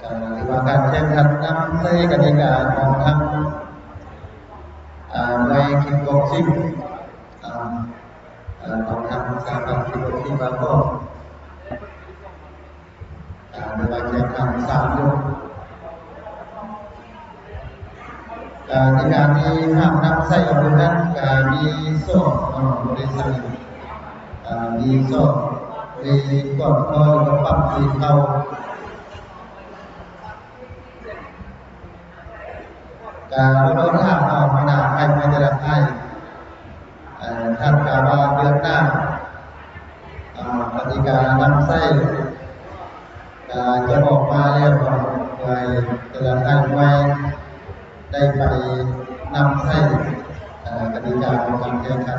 ເອີ ຖືວ່າການແຂ່ງຂັນນຳໃຊ້ກະຕິກາຂອງທາງ ເອີ ໜ່ວຍຄິກບັອກຊິງ ເອີ ເອີ ຂອງທາງສະຫະພັນຄິກບັອກຊິງບາງກອກ ເອີ ຖືວ່າແຂ່ງຂັນສາມຍົກ. ເອີ ໃນການທີ່ຫ້າມນຳໃຊ້ອາວຸດນັ້ນ ກະມີສອກເນາະ ບໍ່ໄດ້ໃສ່ ເອີ ມີສອກ ມີກອດຄໍ ແລ້ວກະປັ້ມຕີເຂົ່າ. ກະລໍຖ້າເອົາຫົວໜ້າຄ້າຍມວຍແຕ່ລະຄ້າຍ ເອີ ຄາດກະວ່າເດືອນໜ້າ ເອີ ກະຕິການຳໃຊ້ ກະຈະອອກມາແລ້ວເນາະ ເພື່ອໃຫ້ແຕ່ລະຄ້າຍມວຍໄດ້ໄປນຳໃຊ້ ເອີ ກະຕິກາຂອງການແຂ່ງຂັນ.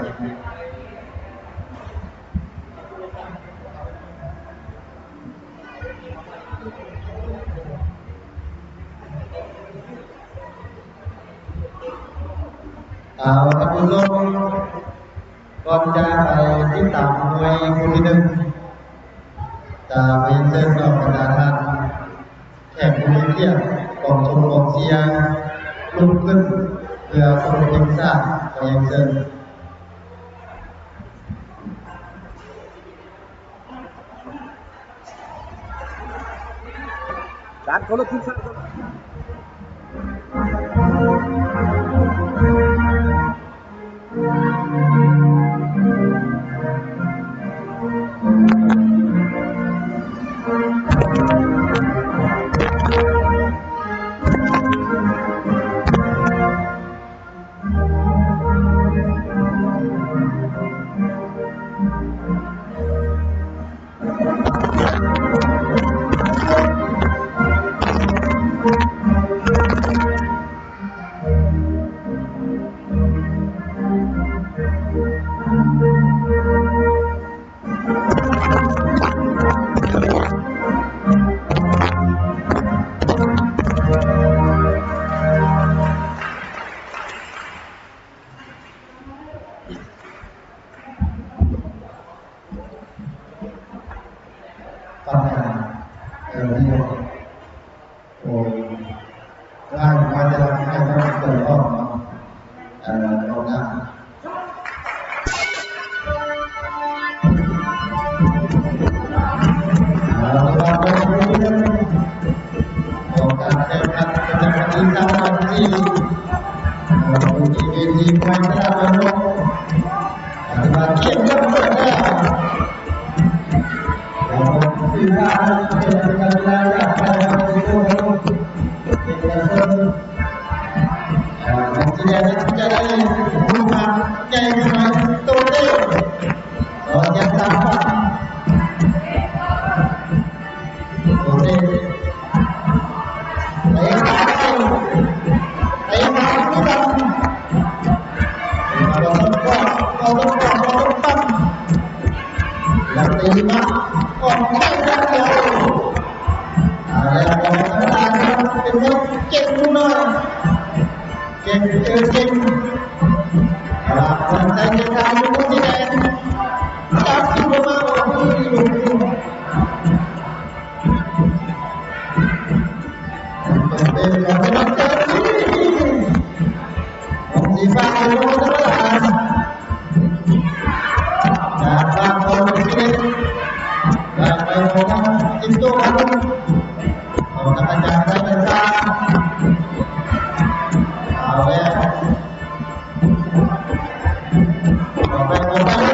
ເອົາ ທ່ານຜູ້ຊົມ ກ່ອນຈະໄປຕິດຕາມມວຍຄູ່ທີໜຶ່ງ ຈະຂໍຮຽນເຊີນເນາະ ບັນດາທ່ານແຂກຜູ້ມີກຽດ ກອງຊົມກອງເຊຍ ລຸກຂຶ້ນເພື່ອເຄົາລົບເພງຊາດ ຂໍຮຽນເຊີນ. ການເຄົາລົບເພງຊາດ. ປັນຫາ ເອີ ນີ້ເນາະ ໂອ້ ຫຼາຍມາຈາກໃນເນາະ ເອີ ອອກໜ້າ ເອົາລະ ຂອງການແຂ່ງຂັນປະຈຳວັນທີຊາວສາມ ເອີ ຢູ່ທີ່ເວທີມວຍຕະຫຼາດບ້ານນົກ ປະຕິບັດເຂັ້ມງວດແລ້ວ ແລ້ວກໍຖືວ່າເປັນການກິລາຢ່າງສຳຄັນທີ່ສຸດ ເປັນການເສີມ ເອີ ຂອງທີ່ຈະໄດ້ ຈະໄດ້ຮູບຮ່າງໃຫຍ່ຂຶ້ນມາ ໂຕເຕ້ ກໍຍັງຕາມ ໂອເຄ ເຕະຂວາເຂົ້າ ເຕະຂວາເຂົ້າ ເຂົ້າຕົງກອບ ເຂົ້າຕົງກອບ ເຂົ້າຕົງກອບ ແລ້ວຕີມາອອກໄດ້ຢ່າງດຽວ ເອົາແລ້ວ ທາງດ້ານເປັນເກັ່ງໜ້ອຍ ເກັ່ງ ເອີ ເກັ່ງ ເອົາລະ ຂວັນໃຈເຈັດທາງຢູ່ມຸມສີແດງ ຈັບຂຶ້ນມາ ເປັນຂອງສະໜັບເກີນ ຂອງສີຟ້າ ເປັນຂອງທຳມະດາ ຈາກບ້ານຄອນເລັກ ຈາກໄປຂອງທາງຈິງໂຈ້ ຂອງທາງອາຈານໄຊບັນຊາ ເອົາແລ້ວ ອອກໄປ ອອກໄປ ອ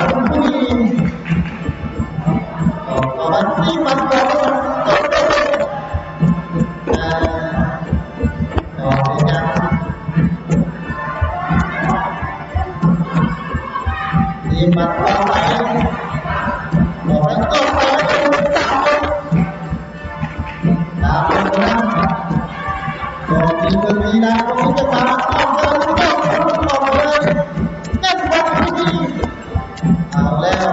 ອກ ອອກໄປ ຕີໝັດຂວາ ເອີ ອອກໄປ ຕີໝັດຂວາ ອອກໄປ ອອກໄປ ຕາມ ຕາມ ຕາມ ກໍມີເພິ່ນມີນາ ກໍມີຈັງຫວະ ອອກເລີຍ ອອກເລີຍ ເນັ້ນວັດທີ່ ເອົາແລ້ວ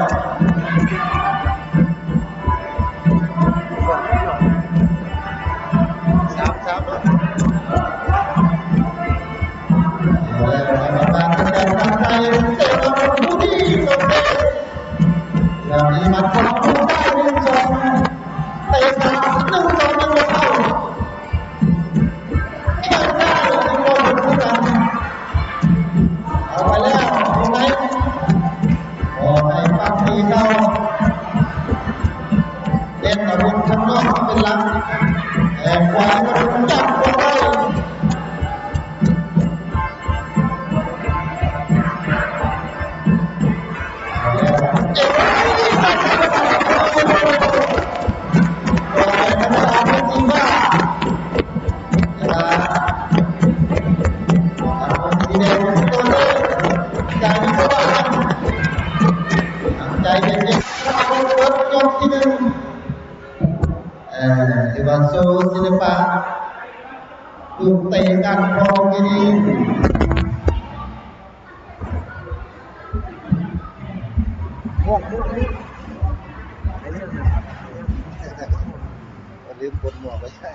ສາມ ສາມ ເອົາແລ້ວ ກຳມະການສະແກນທາງໄກ ເຕະບອນຜູ້ທີ່ສົມເດດ ແລ້ວມີໝັດຂວາ ຜູ້ຊາຍ ໜຶ່ງ ສອງ ເຕະຂວາ ໜຶ່ງ ສອງ ຍັງບໍ່ເຂົ້າ. ຫຼັງ ແອກຂວາຈັບບໍ່ໄດ້ ໃຈເຢັນໆ ເອົາເປີດຍອດທີໜຶ່ງ ເອີ ຖືວ່າໂຊສິລະປະ ລູກເຕະກ້ານຄອງດີໆ ລືມກົດໝວກໄວ້ໃສ່.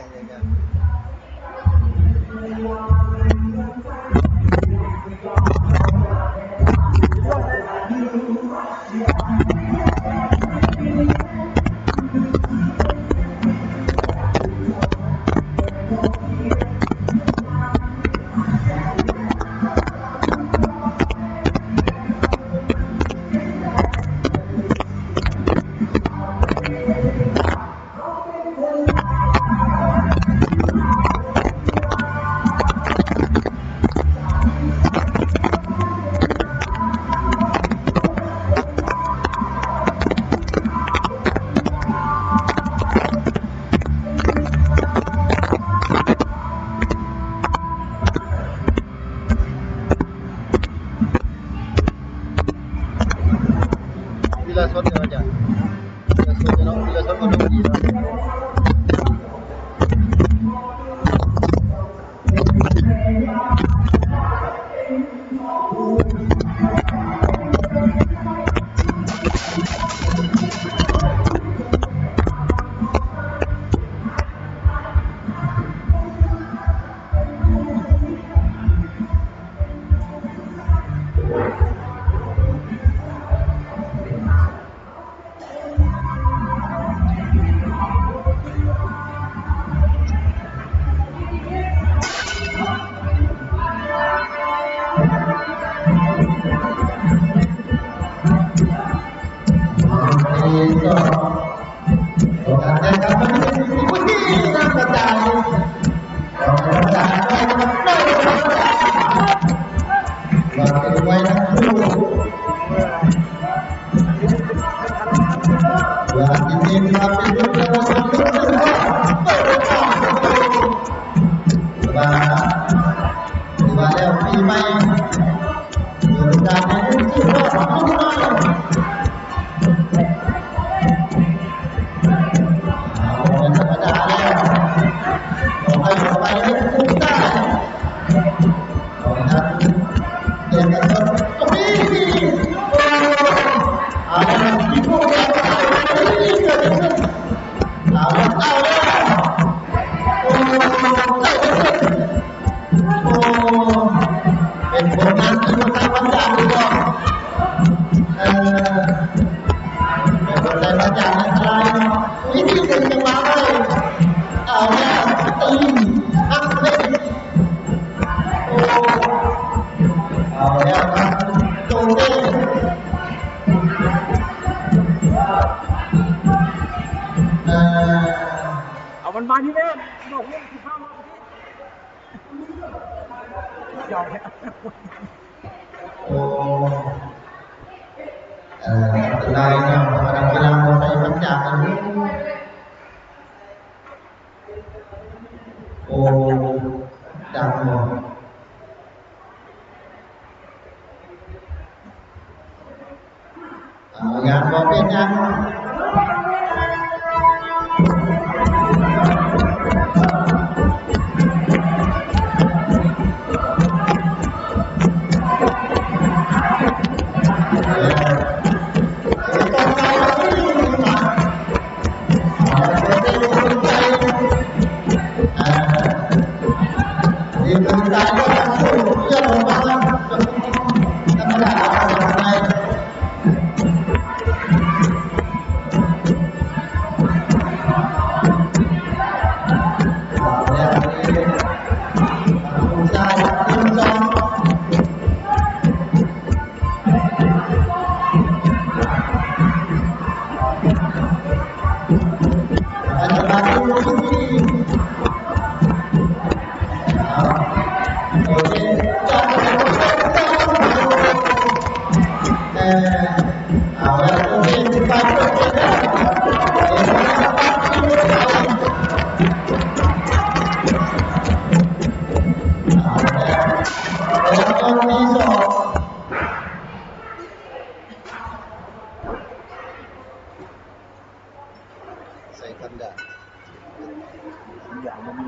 ວິລະຊົນເນາະ ອາຈານ ວິລະຊົນເນາະ ວິລະຊົນກໍດູດີເນາະ. ເປັນຜົນງານທີ່ບໍ່ທຳມະດາເລີຍເນາະ ເອີ ເປັນຜົນງານທີ່ບໍ່ທຳມະດາເລີຍເນາະ ວິທີເປັນຈັງຫວະເລີຍ ເອົາແລ້ວ ຕີ ຮັກເລີຍ. ໂອ້ ເອົາແລ້ວ ໂຕເດ້ ເອີ ເອົາມັນມາທີ່ແມ່ ບອກເລື່ອງທີ່ພາມາທີ່ ໂອ້ ເອີ ອັນຕະລາຍເນາະ ເວລາ ເວລາເຮົາໃສ່ບັນຈາກັນ ໂອ້ ດັງບໍ່? ເອົາ ຍັງບໍ່ເປັນຫຍັງ. ທຳມະດາ ໃສ່ກັນດາ ຢາງບໍ່ມີ.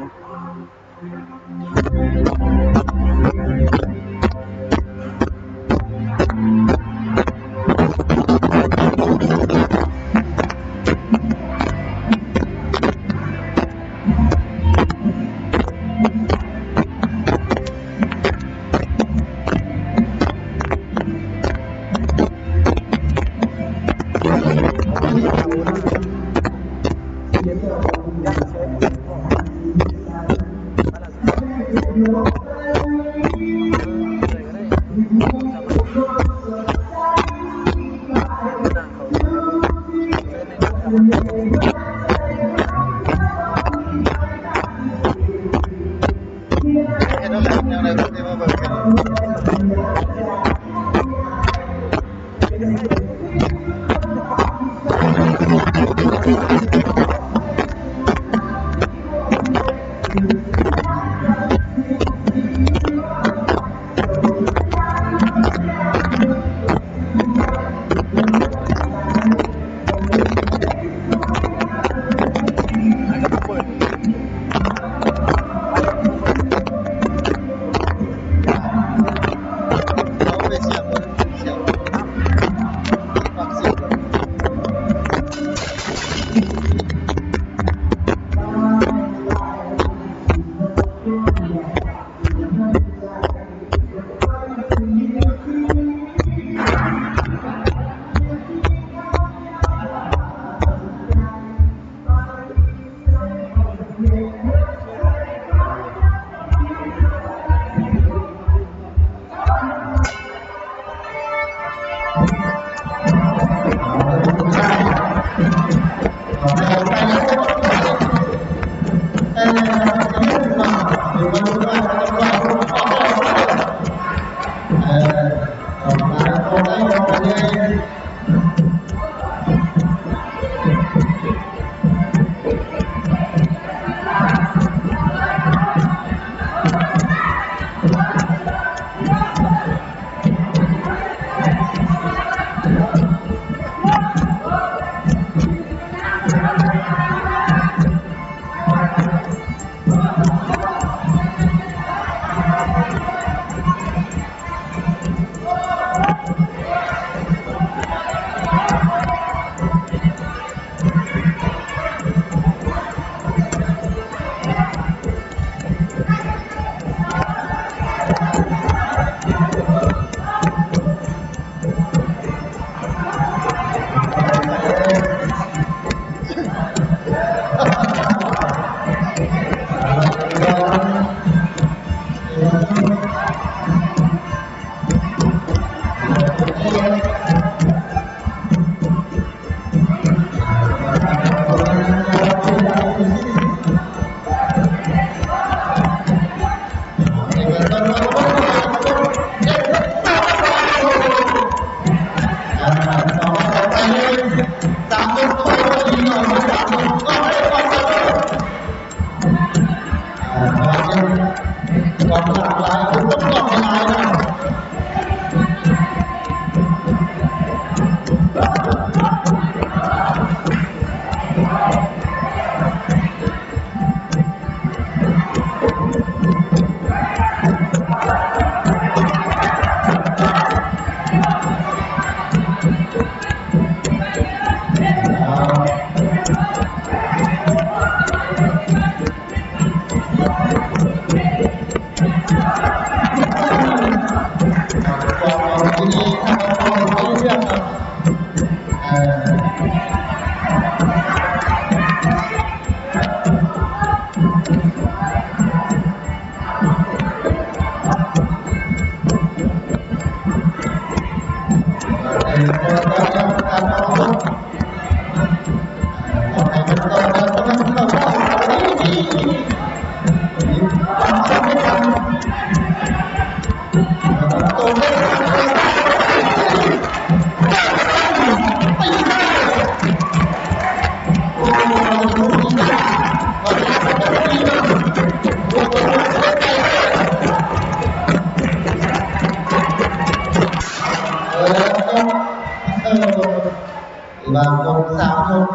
ວົງສາວຍົກ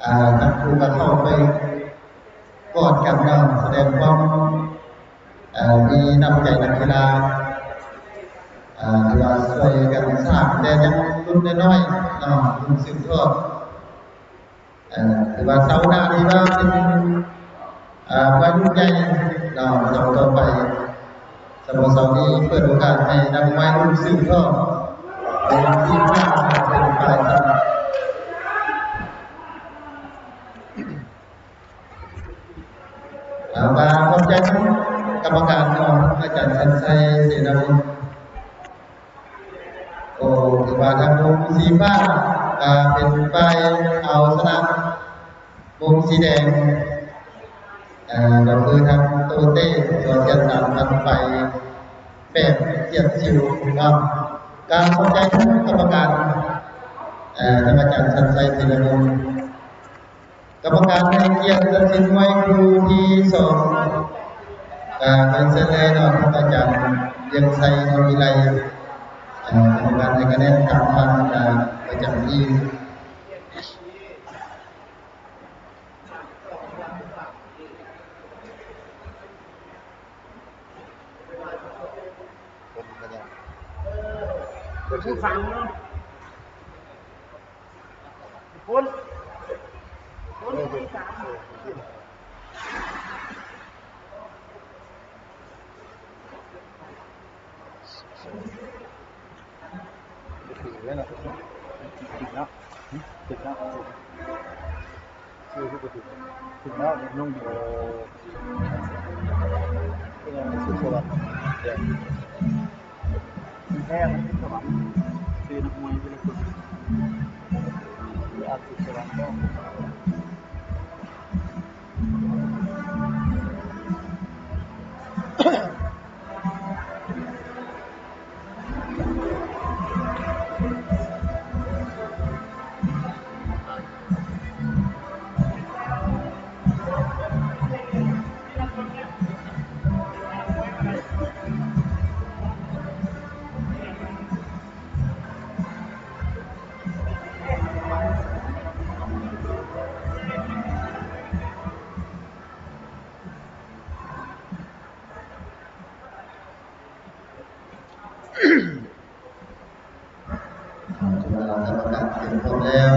ເອີ ທັງຄູ່ກໍເຂົ້າໄປກອດກັນເນາະ ສະແດງຄວາມ ເອີ ມີນ້ຳໃຈນັກກິລາ ເອີ ທີ່ວ່າຊ່ວຍກັນສ້າງ ແຕ່ຍັງລຸ້ນນ້ອຍໆເນາະ ລຸ້ນສືບທອດ ເອີ ຖືວ່າເສົາໜ້ານີ້ວ່າເປັນ ເອີ ມວຍລຸ້ນໃຫຍ່ເນາະ ເສົາຕໍ່ໄປ ສະເພາະເສົານີ້ເປີດໂອກາດໃຫ້ນັກມວຍລຸ້ນສືບທອດ ເປັນທີມງານເປັນຝ່າຍຊະນະ. ເອົາ ກໍຂອບໃຈທາງກຳມະການເນາະ ອາຈານສັນໄຊ ເສນາວົງ ໂອ້ ຖືວ່າທາງວົງສີຟ້າ ກໍເປັນຝ່າຍເອົາຊະນະວົງສີແດງ ເອີ ກໍຄືທາງໂຕເຕ້ ສອນສຽນສານ ພັນໄປ ແປດ ສຽນຊິວເນາະ. ກໍຂອບໃຈທາງກຳມະການ ເອີ ທາງອາຈານສັນໄຊ ເສນາວົງ ກຳມະການໃຫ້ກຽດຕັດສິນມວຍຄູ່ທີສອງ ກໍເປັນເຊັ່ນໃດເນາະ ທ່ານອາຈານວຽງໄຊ ນວນວິໄລ ເອີ ກຳມະການໃຫ້ຄະແນນຕາມຜ່ານ ເອີ ປະຈຳທີ່. ຄົນກໍຍັງ ຄົນ ຖືກແລ້ວເນາະ ຖືກແລ້ວ ຖືກແລ້ວ ຄືຄືບໍ່ຖືກ ຖືກແລ້ວ ລົງດີ ເອີ ເປັນຫຍັງ ສຸດສະຫວັດ ແທ້ ມັນຄືສະຫວັດ ຊື່ນັກມວຍແຕ່ລະຄົນ ຄືອາດສຸດສະຫວັດເນາະ. ເອົາ ຖືວ່າກຳມະການເປັນພ້ອມແລ້ວ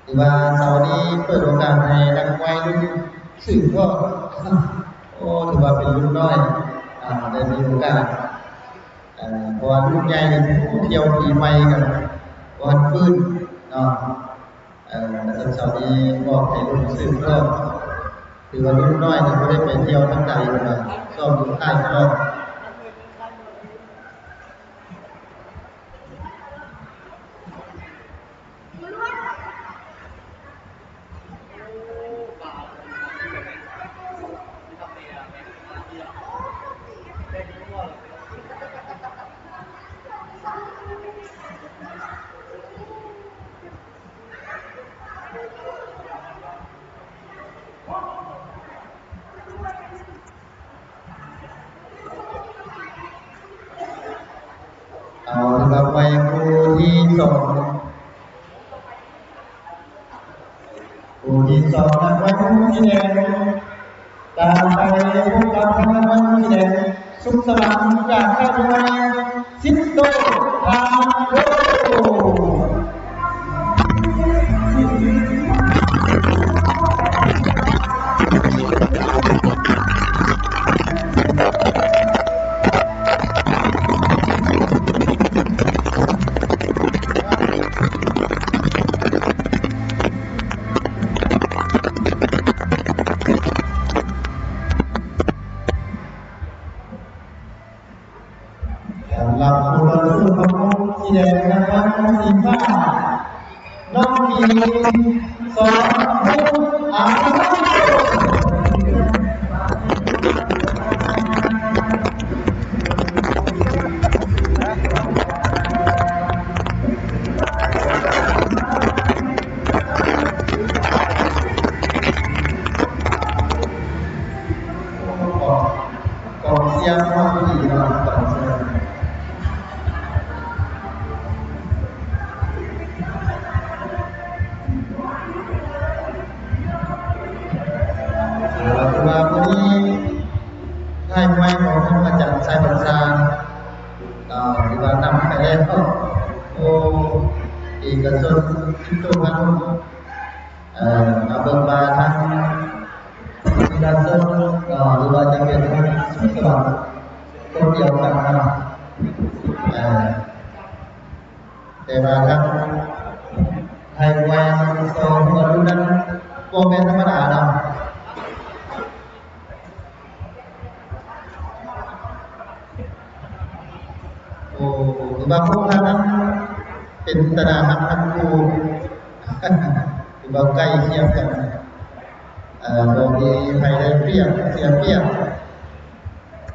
ຖືວ່າເສົານີ້ເປີດໂອກາດໃຫ້ນັກມວຍລຸ້ນສືບທອດ ໂອ້ ຖືວ່າເປັນລຸ້ນນ້ອຍ ອ່າ ໄດ້ມີໂອກາດ ເອີ ເພາະວ່າລຸ້ນໃຫຍ່ນີ້ ໂອ້ ທ່ຽວປີໃໝ່ກໍບໍ່ທັນຟື້ນເນາະ. ເອີ ແຕ່ເສົານີ້ມອບໃຫ້ລຸ້ນສືບທອດ ຖືວ່າລຸ້ນນ້ອຍນີ້ບໍ່ໄດ້ໄປທ່ຽວທາງໃດ ເພິ່ນວ່າຊ້ອມຢູ່ຄ້າຍຕະຫຼອດ. ເອົາ ຖືວ່າມວຍຄູ່ທີສອງ ຄູ່ທີສອງ ນັກມວຍຄູ່ສີແດງ ຕາມໄປພົບກັບທາງນັກມວຍຄູ່ສີແດງ ສຸກສະຫວັນ ຈາກຄ້າຍມວຍ ສິດໂຕ ທາໂດ. ສຳລັບຄູ່ຕໍ່ສູ້ຂອງມຸມສີແດງນະຄອນສີຟ້າ ນ້ອງກີ ສອນ ອາ ກອງເຊຍຂອງທີ່ ພີ່ນ້ອງ ເອີ ຖືວ່າມື້ນີ້ຄ້າຍມວຍຂອງທ່ານອາຈານສາຍບັນຊາ ເອີ ຖືວ່ານຳໄປແລ້ວ ໂອ້ ເອກະຊົນສິບໂຕພັນ ເອີ ມາເບິ່ງວ່າທາງ ທີ່ລາວເຊີນ ເອີ ຫຼືວ່າຈະເປັນທາງສຸດສະຫວັນຄົນດຽວກັນເນາະ ເອີ ແຕ່ວ່າທາງໄທແລນສອງຄົນນັ້ນບໍ່ແມ່ນທຳມະດາເນາະ. ໂອ້ ຄືວ່າພວກເຮົານັ້ນເປັນຕາໜ້າຮັກທັງຄູ່ ຄືວ່າໃກ້ຄຽງກັນ ເອີ ບໍ່ມີໃຜໄດ້ປຽບເສຍປຽບ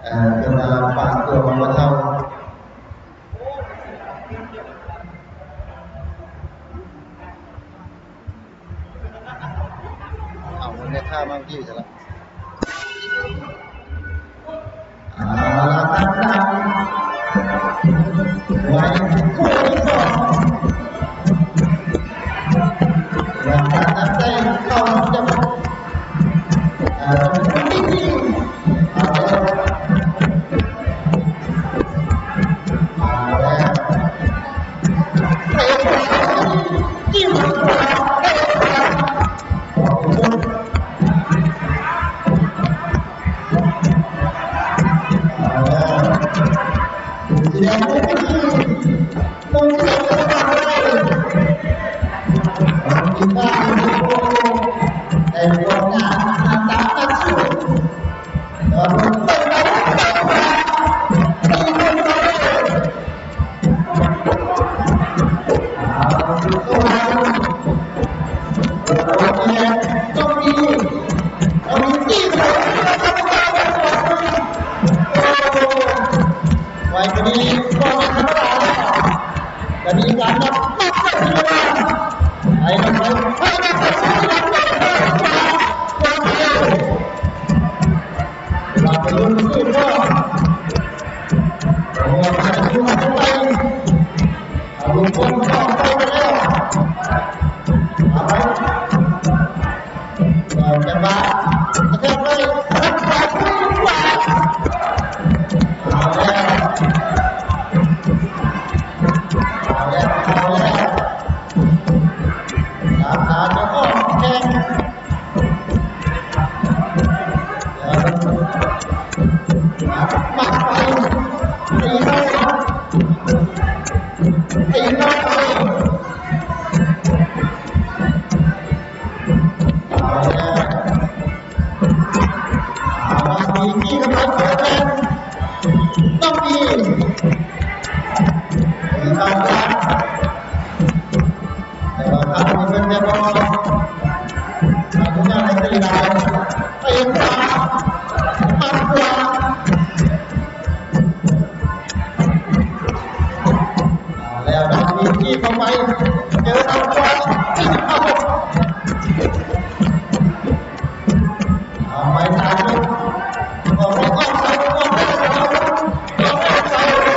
ເອີ ຄືວ່າປາກຕົວຂອງພວກເຮົາ. ເອົາ ມັນແມ່ຄ້າມັງກີ້ຊະລະ ເອົາລະ ຕັດໜ້າ ໄວ້ ຄູ່ທີສອງ ຫຼັງຈາກນັ້ນໄດ້ເຂົ້າຈະ ເອົາ ເອົາແລ້ວ ເອົາແລ້ວ ເຕະ ໄວກວ່ານີ້ບໍ່ແມ່ນທຳມະດາແລ້ວ ກະມີການນັບ ນັບໄປທີລະບານ ໄປນຳໄປ ໄປນຳໄປ ໄປນຳໄປ ໄປນຳໄປ ເອົາແລ້ວ ເອົາແລ້ວ ເອົາແລ້ວ ສາຂາເຈົ້າຂອງແຂ່ງ ມາ ມາໄປ ຕີໜ້ອຍ ຕີໜ້ອຍ ເອົາແລ້ວ ເອົາ ມີທີ່ກຳລັງເປີດແລ້ວ ຕ້ອງມີ ເອົາລະ ແຕ່ວ່າທາງນີ້ເພິ່ນຈະບໍ່ອະນຸຍາດໃຫ້ຕີຫຼາຍ ເຕະຂວາ ປັດຂວາ ແລ້ວນຳມີທີ່ເຂົ້າໄປ ເຈີທາງຂວາ ເອົາໄປຕາມ ອອກໄປ ອອກໄປ ອອກໄປ ອອກໄປ ອອກໄປ ອອກໄປ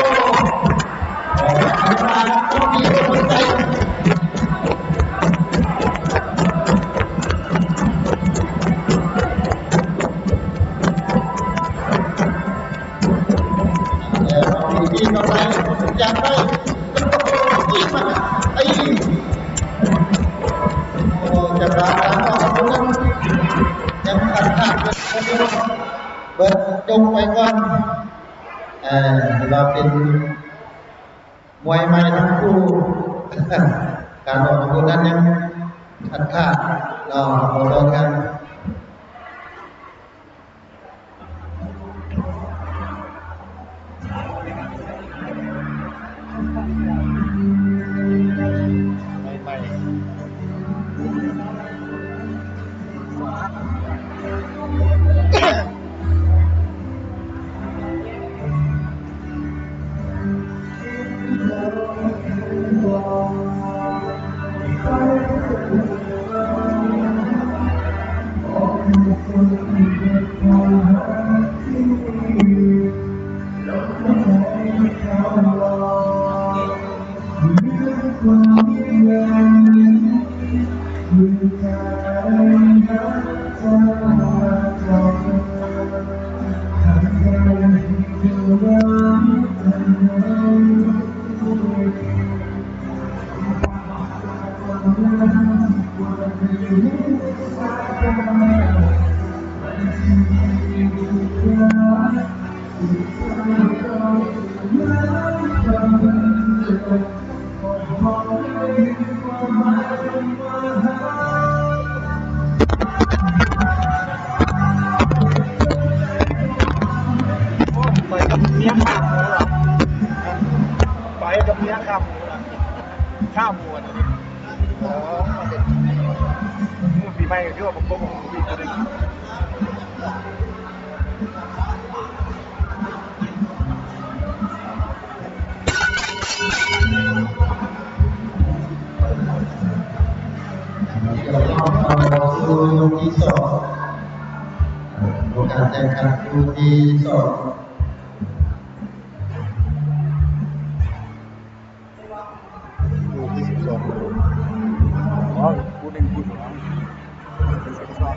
ແລ້ວເອົາດີໆເຂົ້າໃສ່ ຢາກໄດ້ ໂອ້ ຈະການອອກຂອງຜູ້ນັ້ນ ຍັງຂັດຂາດ ເບິດຈົບໄປກ່ອນ ເອີ ຖືວ່າເປັນມວຍໃໝ່ທັງຄູ່ ການອອກຂອງຜູ້ນັ້ນຍັງຂັດຂາດເນາະ ບໍ່ເທົ່າກັນ. ໃໝ່ໆ. ໄປກັບເມຍຂ້າມ ຂ້າມ ຂ້າມ ໂອ້ ປີໃໝ່ກໍຄືວ່າບໍ່ຄົບ ເຂົ້າສູ່ຍກທີສອງ ໂອກາດແຂ່ງຂັນຄູ່ທີສອງ ຄູ່ທີສິບສອງ ອໍ ຄູ່ໜຶ່ງ ຄູ່ສອງ ສິບສອງ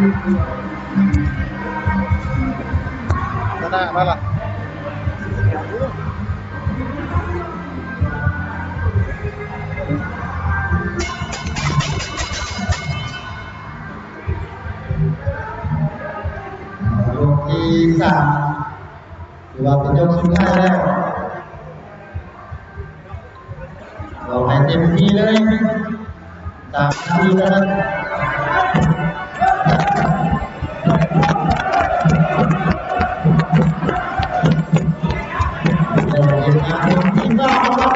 ຊະນະມາລະ ຍກທີສາມ ຖືວ່າເປັນຍົກສຸດທ້າຍແລ້ວ ເອົາໃຫ້ເຕັມທີ່ເລີຍ ສາມນາທີເທົ່ານັ້ນ ແລ້ວເຮັດງານເຕັມທີ່ເນາະ.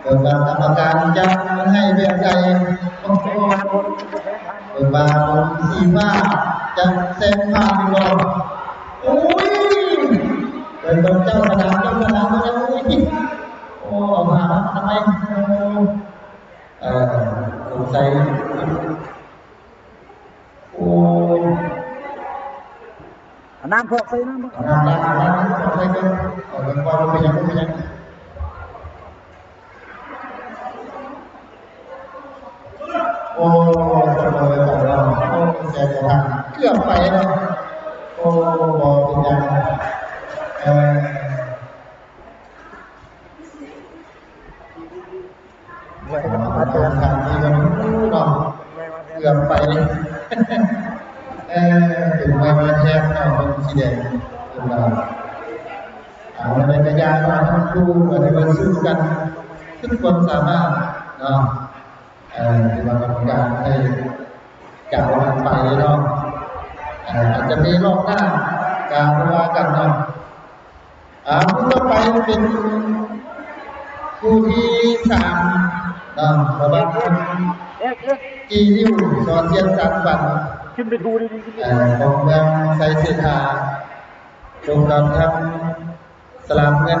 ເບິ່ງວ່າກຳມະການຈະໃຫ້ແບບໃດ ເບິ່ງວ່າສີຟ້າຈະແຊງຜ່ານຫຼືບໍ່ ໂອ້ຍ ເບິ່ງເຈົ້າສະໜາມ ເຈົ້າສະໜາມ ໂອ້ຍ ໂອ້ ເອົາຜ້າມາທຳໄມ ເອີ ສົງໄສ ໂອ້ຍ ເອົານ້ຳພອກໃສ່ ນ້ຳພອກ ເອົານ້ຳລ້າງ ເອົານ້ຳພອກໃສ່ກ່ອນ ເອົາ ເປັນຫຍັງ ເປັນຫຍັງ ໂອ້ ສະເໝີກັນເນາະ ໂອ້ ແຊງທາງ ເກືອບໄປເນາະ ໂອ້ ບໍ່ເປັນຫຍັງ ເອີ ໄວ້ມາແທນ ເນາະ ເກືອບໄປ ເອີ ເປັນໄວ້ມາແທນເນາະ ເບິ່ງສີແດງ ເປັນວ່າ ເອົາ ໃດກະຢ່າເນາະ ທັງຄູ່ກໍໄດ້ມາສູ້ກັນສຸດຄວາມສາມາດເນາະ ເອີ ຖືວ່າກຳມະການໄດ້ກ່າວກັນໄປເນາະ ເອີ ອາດຈະມີຮອບໜ້າກໍບໍ່ວ່າກັນເນາະ. ອ່າ ຄູ່ຕໍ່ໄປເປັນຄູ່ທີສາມເນາະ ລະຫວ່າງ ຈີລິວ ສອນສຽງສານຝັນ ຂຶ້ນໄປດູດີໆ ເອີ ຂອງເມືອງໄຊເສດຖາ ພົບກັບທາງສະຫຼາມເງິນ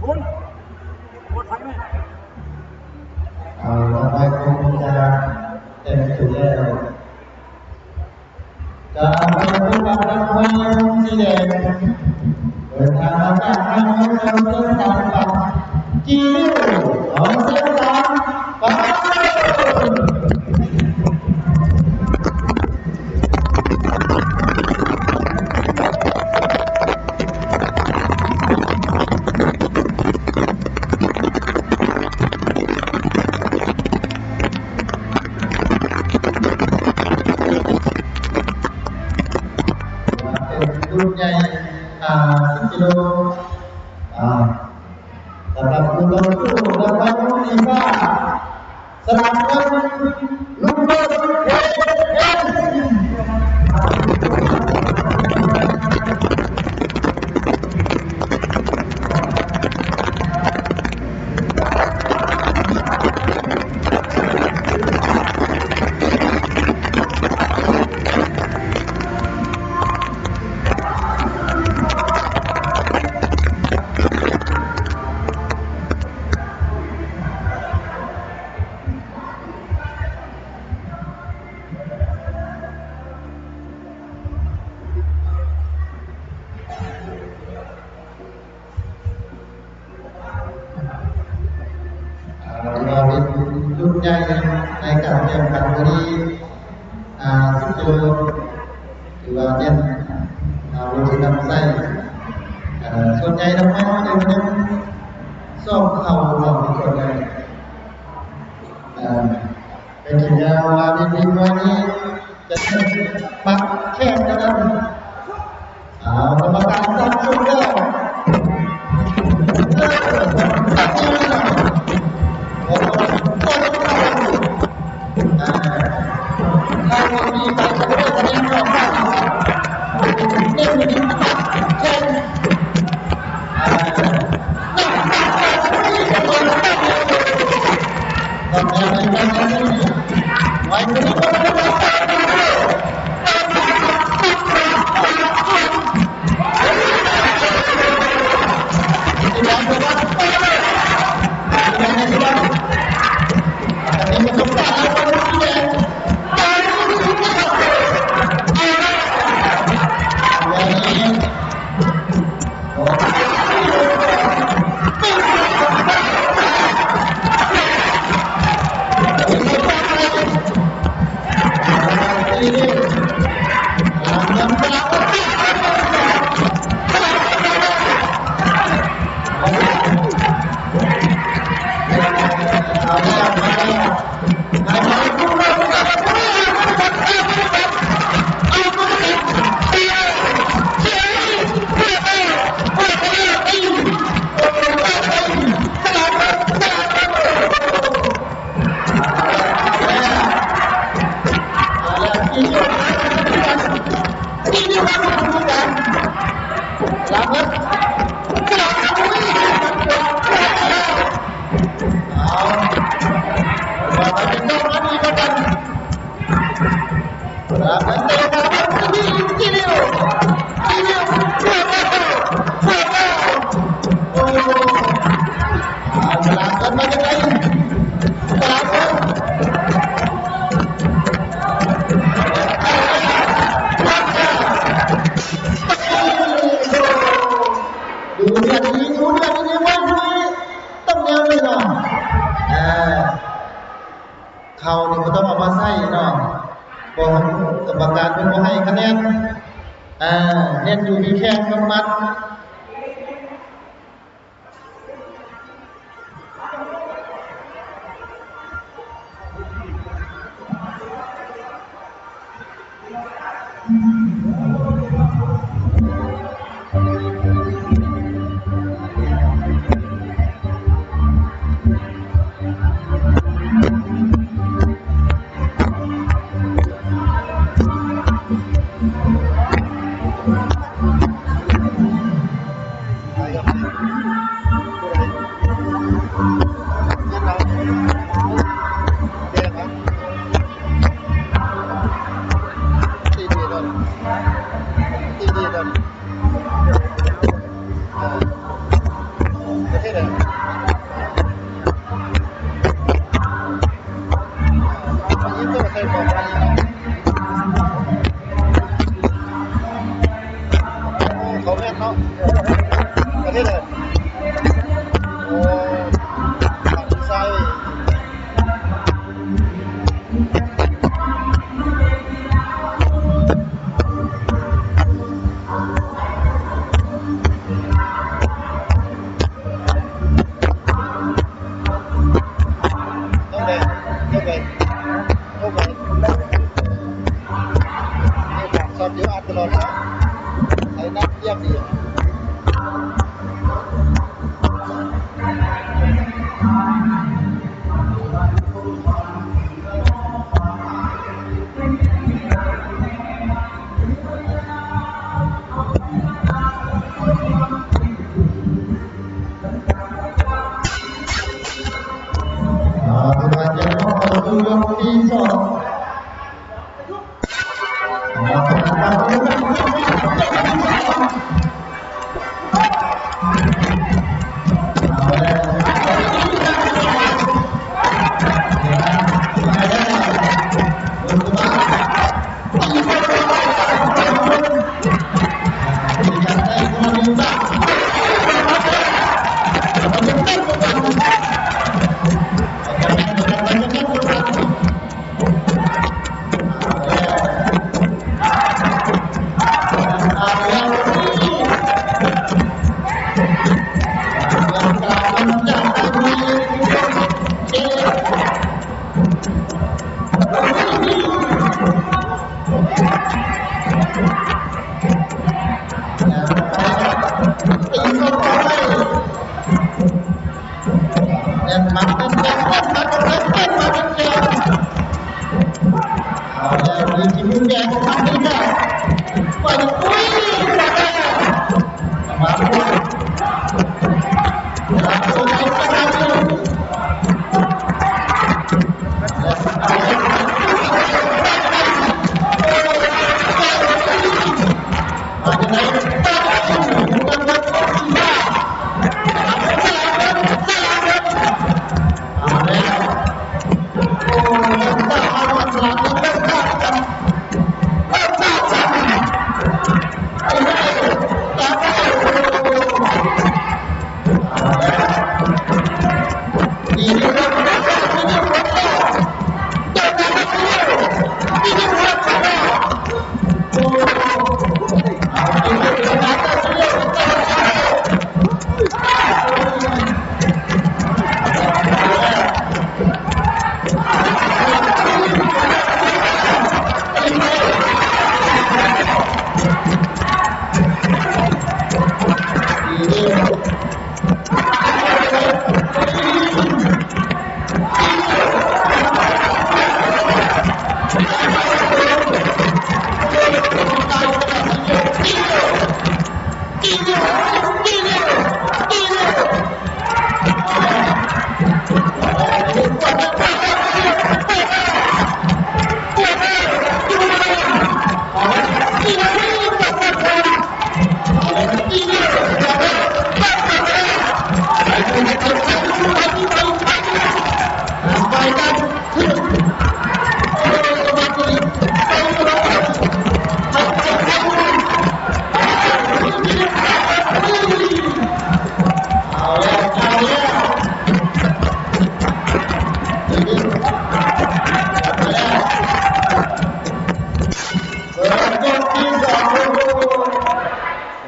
ຄຸນ ໂພດໄຟແມ່. ເອົາລະ ໄປຄົງຈະແຕ່ງຕົວແລ້ວ ກະມາພົບກັບນັກມວຍສີແດງ ເດີນທາງມາຈາກນະຄອນຫຼວງວຽງຈັນ ກິລິວ ຂອງແສນສາມ ປະເພດ ລຸ້ນໃຫຍ່ ຫ້າສິບກິໂລ ອ່າ ສຳລັບຜູ້ຕໍ່ສູ້ລາງວັນມູນຄ່າ ສະຫຼາກເງິນ ລຸງເບີດ ເຄເອັນ. ເອີ ຖືວ່າເປັນລຸ້ນໃຫຍ່ໃນການແຂ່ງຂັນມື້ນີ້ ຫ້າສິບກິໂລ ຖືວ່າແມ່ນ ອາ ວຸດທີ່ນຳໃຊ້ ເອີ ສ່ວນໃຫຍ່ແລ້ວເຮົາຍັງຊ້ອມເຂົ່າເນາະ ທຸກຄົນເອີຍ ເອີ ແຕ່ທີ່ແລ້ວວ່າເວທີມວຍນີ້ ຈະມາແຂ່ງກັນນຳ ເອົາ ກຳມະການສັ່ງຊຸດແລ້ວ ເອີ ຕັດຊິນແລ້ວ ໂອ້ ເຂົ້ານີ້ບໍ່ຕ້ອງເອົາມາໃສ່ເນາະ ບໍ່ ກຳມະການເພິ່ນບໍ່ໃຫ້ຄະແນນ ເນັ້ນຢູ່ທີ່ແຂ້ງກັບໝັດ. ເຂົາແມ່ນເນາະ ປະເທດໃດ? ໂອ້ ຝັ່ງຊ້າຍ.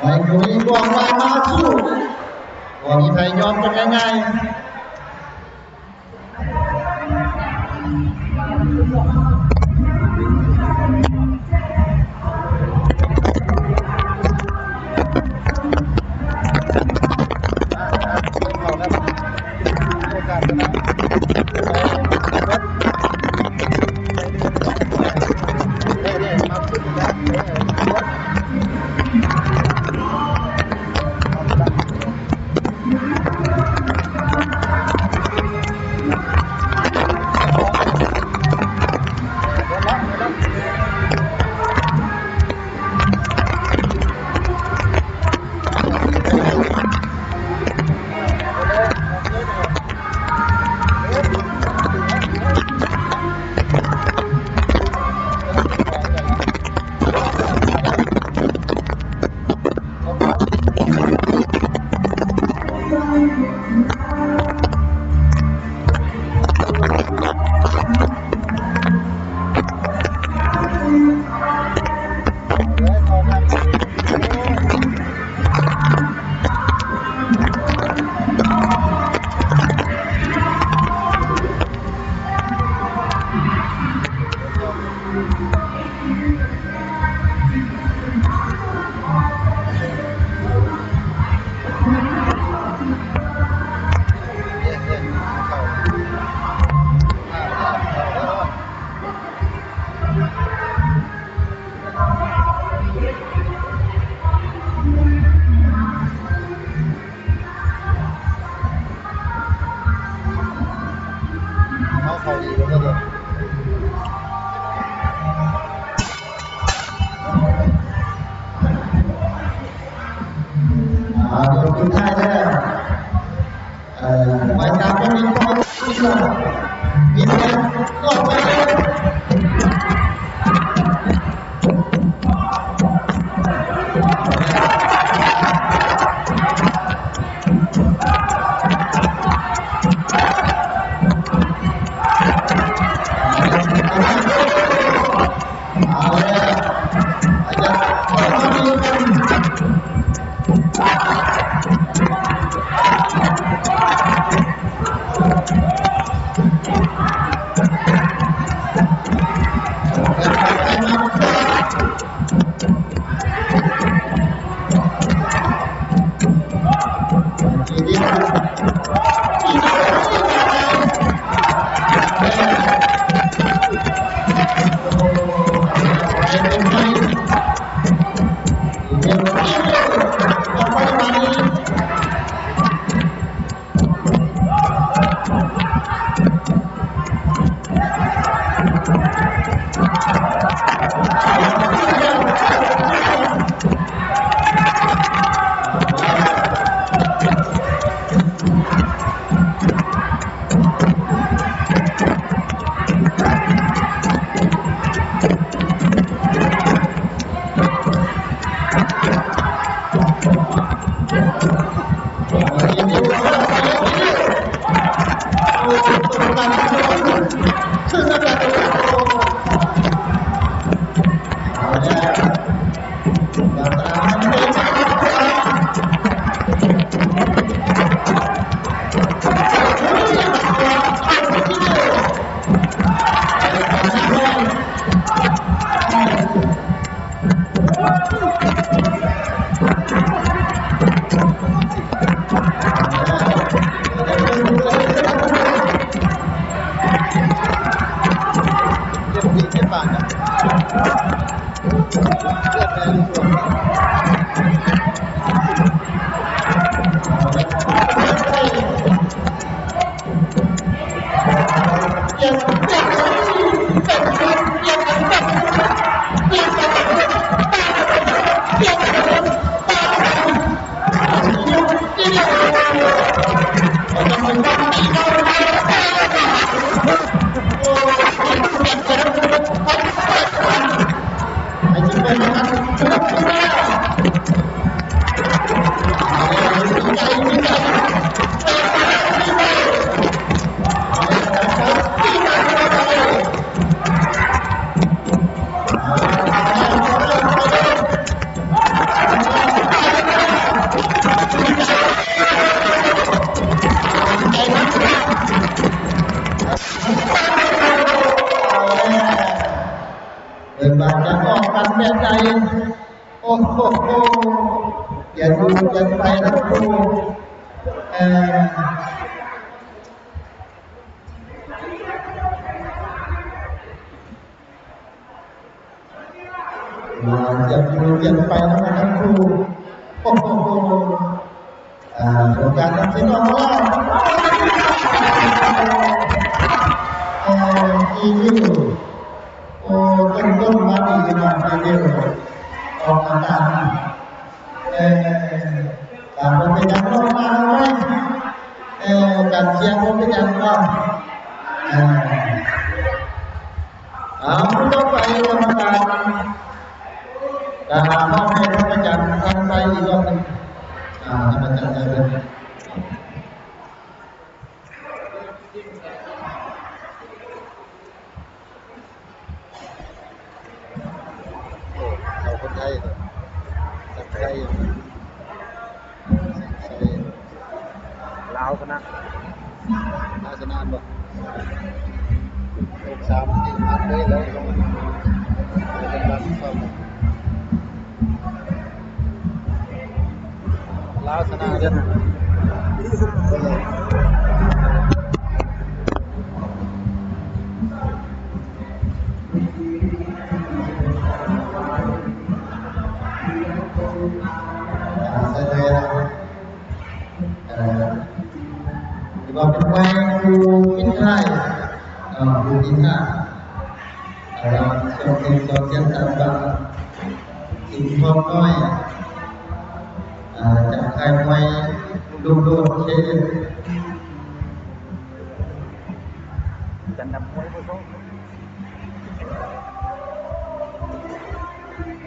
ໃຫ້ຄົນທີ່ບອກວ່າມາສູ້ ບໍ່ມີໃຜຍອມກັນງ່າຍໆ. ອ່າ ລົງສຸດທ້າຍແລ້ວ ເອີ ໄປຕາມເປັນຂອງທີມງານ ມີແຕ່ອອກໄປ. ເບິ່ງວ່າຈະອອກກັນແບບໃດ. ໂອ້ໂຫ ປ່ຽນຮູບປ່ຽນໄປແລ້ວ. ເອີ ອ່າ ຈະປ່ຽນຮູບປ່ຽນໄປແລ້ວນະຄັບ. ໂອ້ໂຫ ອ່າ ໂອກາດນຳເສຍອອກມາແລ້ວ ເອີ ອີວິວ. ໂອ້ ຕົ້ນໆ ມາດີເນາະ ອີວິວ ອອກອາກາດ. ເອີ ການບໍ່ເປັນຫຍັງເນາະ ມາເອົາໄວ້. ເອີ ການສຽງບໍ່ເປັນຫຍັງເນາະ. ເອີ ເອົາ ຜູ້ຕໍ່ໄປ ກຳມະການ ກະມອບໃຫ້ພະອາຈານທັນໄຊອີກຮອບໜຶ່ງ. ອ່າ ທ່ານອາຈານໄດ້ເລີຍ. ເອົາຄົນໄທເດີ ສັກໄຊ ສັກໄຊ ລາວຊະນະ ລາວຊະນະບໍ່? ຫົກສາມ ທີ່ຜ່ານເລີຍແລ້ວ ເປັນການຊອບ ລາວຊະນະເດີ. ເອີ ຖືວ່າເປັນມວຍຄູ່ປິດທ້າຍ ແລະ ຜູ້ທີ່ຫ້າ ເອີ ສອງເຈັດສອງເຈັດ ສາມສາມ ສິງທອງນ້ອຍ ເອີ ຈາກຄ້າຍມວຍລຸງໂດດ ເຄເອັມ ຈັນດຳມວຍຜູ້ຊົກ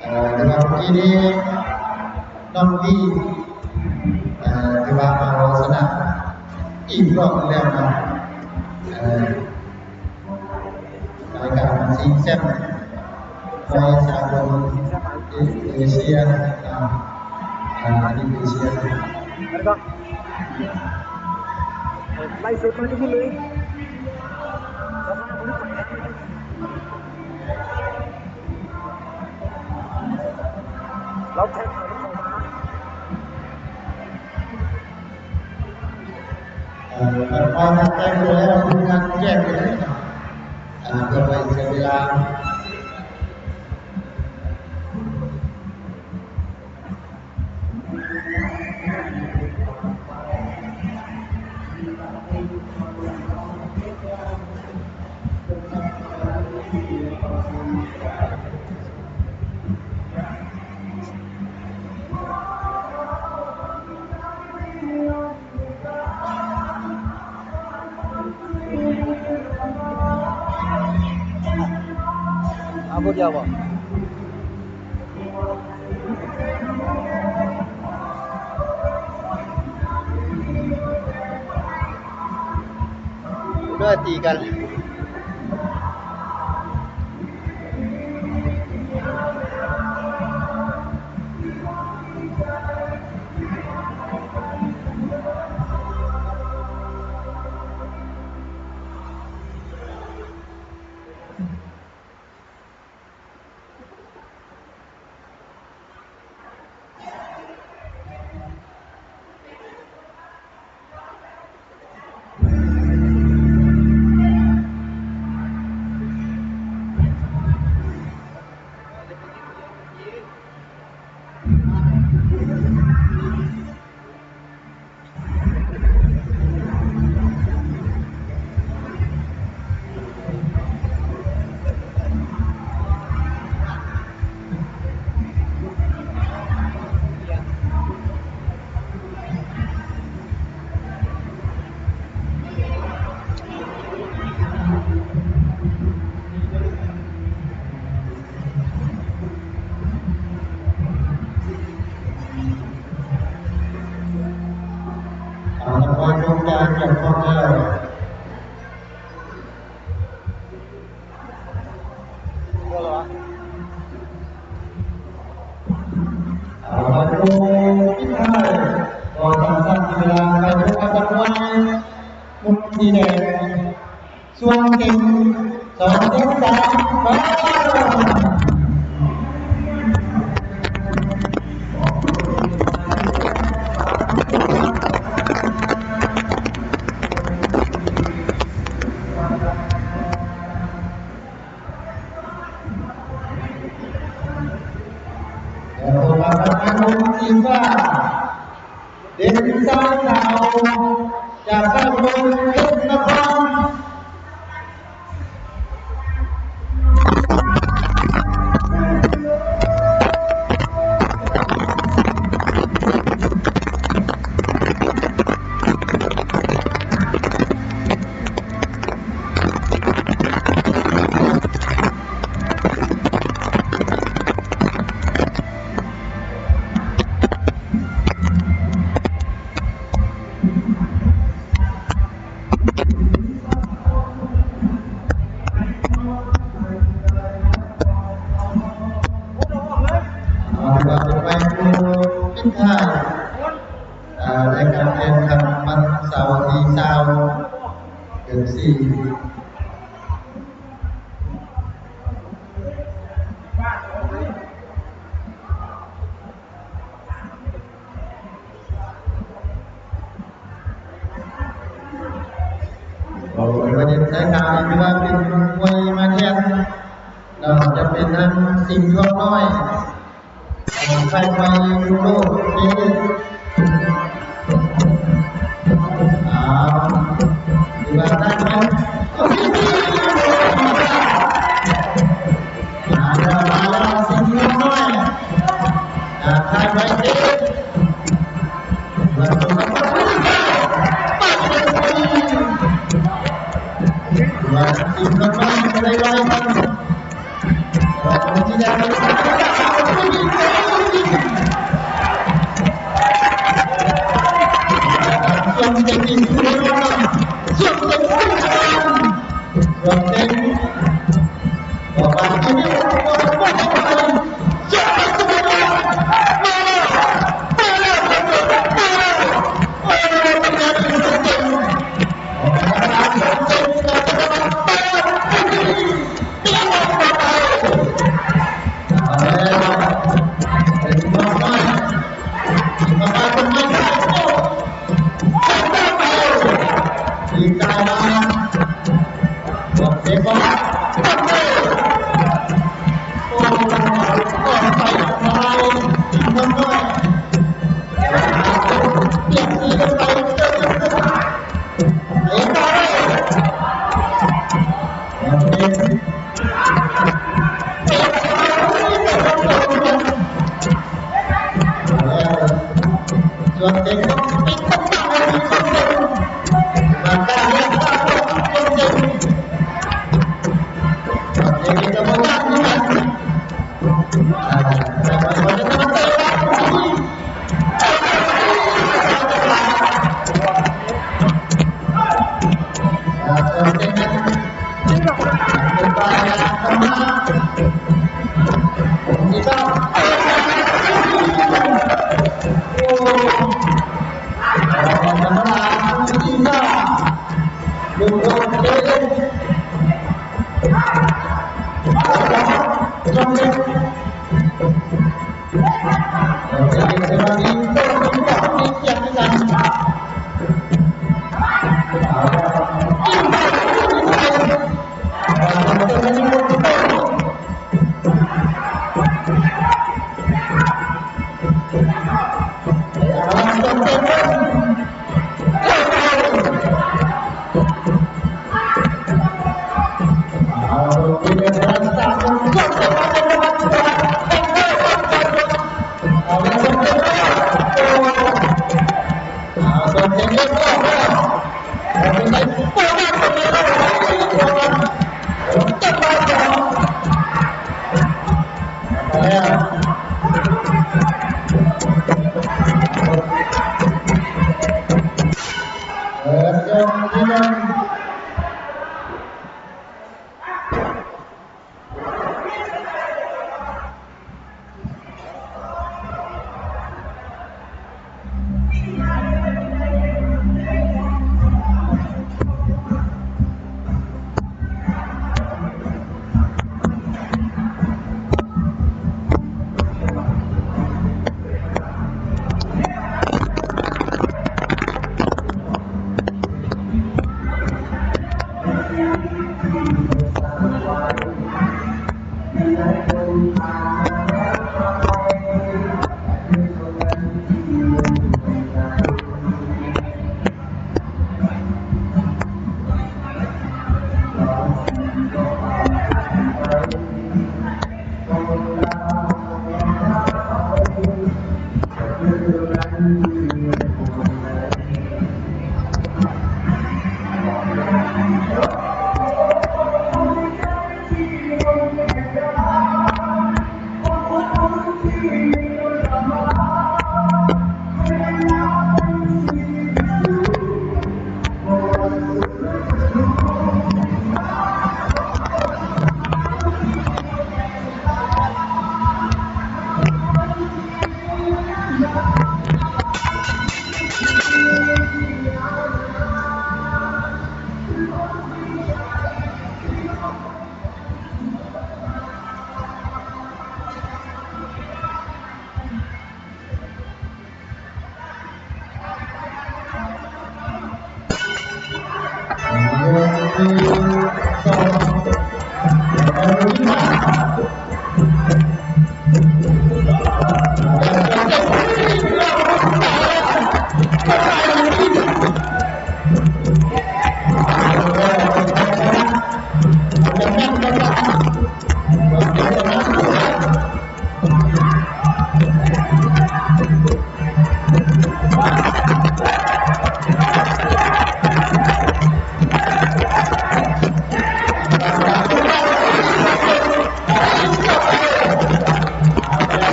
ເອີ ແຕ່ວ່າເມື່ອກີ້ນີ້ນ້ອງດີ ເອີ ຖືວ່າເອົາຊະນະອີກຮອບໜຶ່ງແລ້ວເນາະ ເອີ ລາຍການຊິງແຊ້ມມວຍສາກົນເອ ເອເຊຍເນາະ ເອີ ທະວີບເອເຊຍ ໄລ່ສົດມາຢູ່ພຸ້ນເລີຍ. ລາວແທັກເຂົ້າມາ ເອີ ເປີດຄວາມຮັກແພງຢູ່ແລ້ວ ທີມງານແຈ້ງໄປເລີຍເນາະ ເອີ ເພື່ອບໍ່ໃຫ້ເສຍເວລາ. ເອົາຜູ້ດຽວບໍ່? ເດີ ຕີກັນ. ເອົາລະ ພໍຊົມການກຽມພ້ອມແລ້ວ ເອົາລະ ໂຊປິດທ້າຍ ກໍສຳຄັນເວລາໄປພົບກັບນັກມວຍ ມຸມສີແດງ ຊ່ວງເຕັງ ສອງເຈັດສາມ ໄປ. ແລ້ວກໍມາປະທະລົງສີຟ້າ ເດັ່ນຊາຍຂາວ ຈາກບ້ານດົງ ເພັດນະຄອນ. ເອົາລະ ໄປສູ່ປິດທ້າຍ ເອີ ລາຍການແຂ່ງຂັນວັນເສົາທີຊາວ ເດືອນສີ່. ໂອ້ ປະເດັນສາຍຂາວນີ້ຖືວ່າເປັນມວຍມາແທນເນາະ ຈະເປັນທາງສິງທອງນ້ອຍ ເອີ ໄຟໄຟລູໂລເຄເອັມ ເອົາ ຖືວ່າໄດ້ໄປ.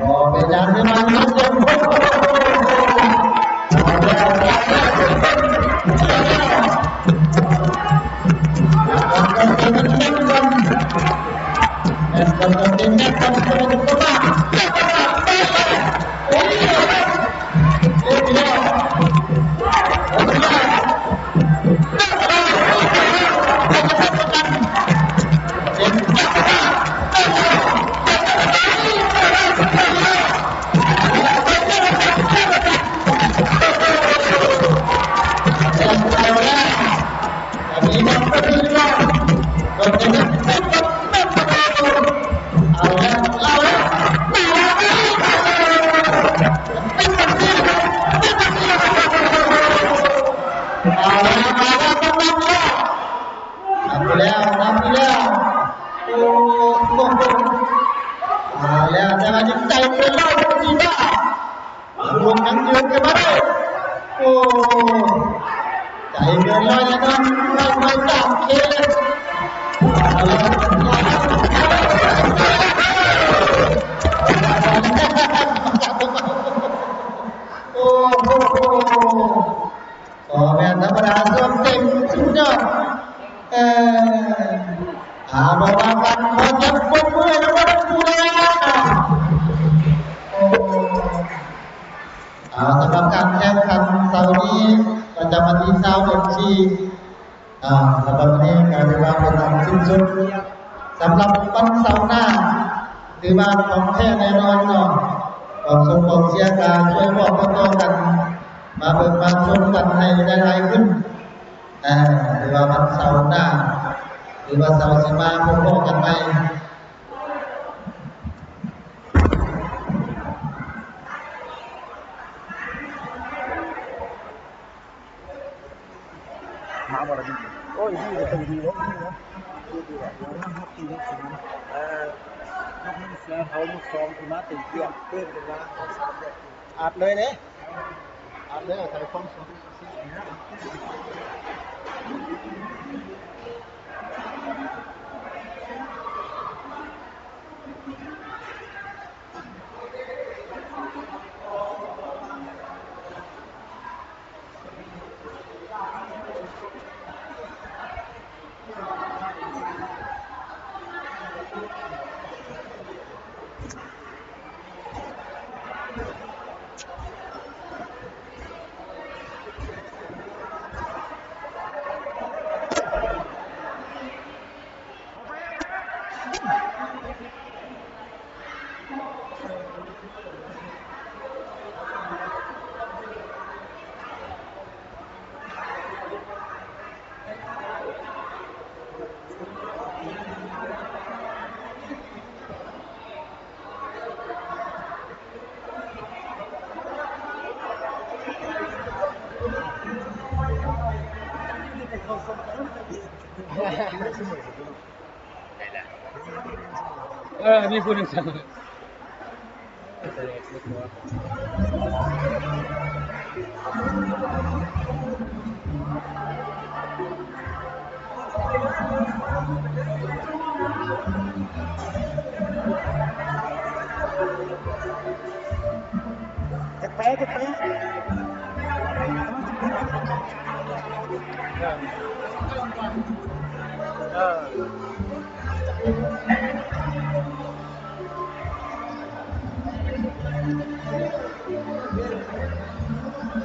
ກໍເປັນຫຍັງທີ່ມັນເຈັບປົວ. ນຳຢູ່ແລ້ວ ນຳຢູ່ແລ້ວ. ໂອ້ ເອົາແລ້ວ ແຕ່ວ່າຍັງໃຈເກີນຮ້ອຍ ຊິວ່າ ລວມທັງເດືອນກັນມາໄດ້. ໂອ້ ໃຈເກີນຮ້ອຍແນ່ນອນ ໄວໆ ຕາມເຄເລີຍ. ໂອ້ໂຫ ບໍ່ແມ່ນທຳມະດາ ຊ່ວງເຕັມສຸດຍອດ. ເອີ ອາ ບໍ່ວ່າກັນ ຂໍຈັບປົບມືໃຫ້ນຳກັນຜູ້ໃດ. ໂອ້ ອາ ສຳລັບການແຂ່ງຂັນເສົານີ້ ປະຈຳວັນທີຊາວ ເອັມຊີ ອາ ສຳລັບມື້ນີ້ກໍຖືວ່າເປັນອັນສິ້ນສຸດ. ສຳລັບວັນເສົາໜ້າ ຖືວ່າຂອງແທ້ແນ່ນອນເນາະ. ກອງຊົມກອງເຊຍກໍຊ່ວຍບອກຕໍ່ໆກັນ ມາເບິ່ງມາຊົມກັນໃຫ້ຫຼາຍໆຂຶ້ນ. ເອີ ຖືວ່າວັນເສົາໜ້າ ຫຼືວ່າເສົາຊິມາ ພົບພໍ້ກັນໃໝ່. ມາບໍ່ລະ? ໂອ້ຍ ດີເດ້ ດີເດ້ ດີເດ້ ດີເດ້. ເອີ ຍົກໜຶ່ງເສືອເຂົາ ຍົກສອງຂຶ້ນມາເຕັມທີ່ ເກີນຂຶ້ນມາ ອັດເລີຍເດ້. ອັດເລີຍ ໃສ່ຄວາມສູງ. ເອີ ມີຜູ້ໜຶ່ງສັ່ງ. ຈະແປ ຈະແປ ເອີ.